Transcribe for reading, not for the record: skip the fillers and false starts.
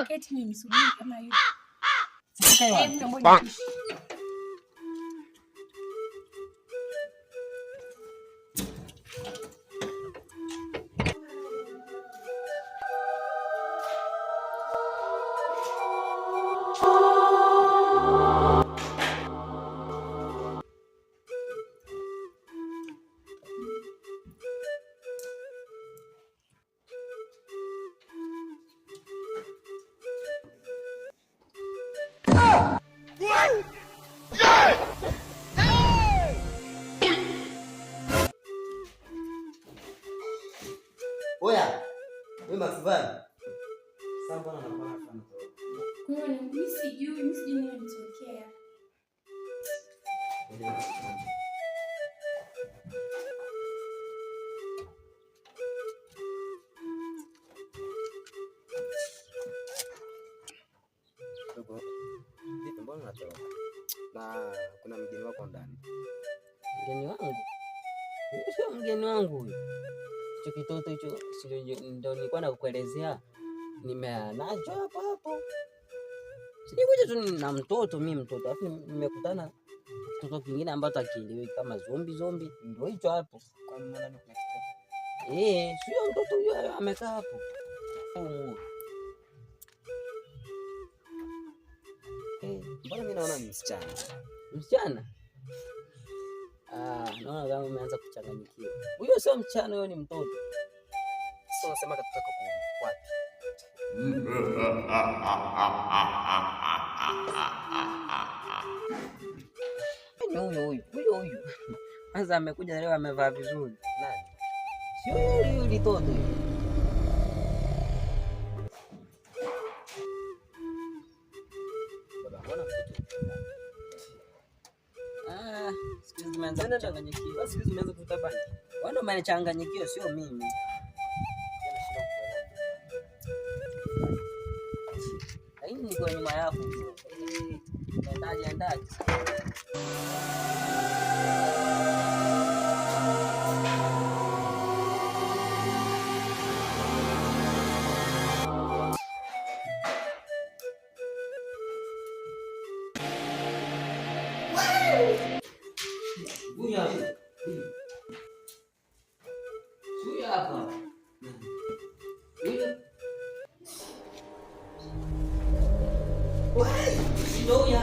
Keti nimsubiri kama yupo. Hebu naomba nipishe. Oya, wewe Maxvan. Sasa mbona unakuwa unafanya? Kwa hiyo mimi sijui, mimi sijui nini kimetokea. Dogo, vipi mbona unatoroka? Na kuna mgeni wako ndani. Mgeni wangu? Huyu sio mgeni wangu huyu. Hicho kitoto hicho sio ndo nilikuwa nakuelezea. Nimeanacho hapo hapo. Sikuja tu na mtoto mimi mtoto. Alafu nimekutana kitoto kingine ambacho hakieleweki kama zombi zombi. Ndio hicho hapo. Kwa nini ndani kuna kitoto? Eh, sio mtoto huyo amekaa hapo. Huyu. Eh, Mbona mimi naona ni msichana? Msichana? Ah, naona kama umeanza kuchanganyikiwa. Huyo sio msichana, huyo ni mtoto. Sasa unasema katotoka kwa wapi? Ni huyo huyo, huyo huyo. Kwanza amekuja leo amevaa vizuri. Nani? Sio huyo huyo litoto huyo. Baba, mbona mtoto? Ah, siku hizi zimeanza kuchanganyikiwa. Siku hizi umeanza kuvuta bangi. Wewe ndio umechanganyikiwa, sio mimi. Lakini niko nyuma yako. Endaje endaje? Huyu hapa. Huyu hapa. Huyu. Ndio huyu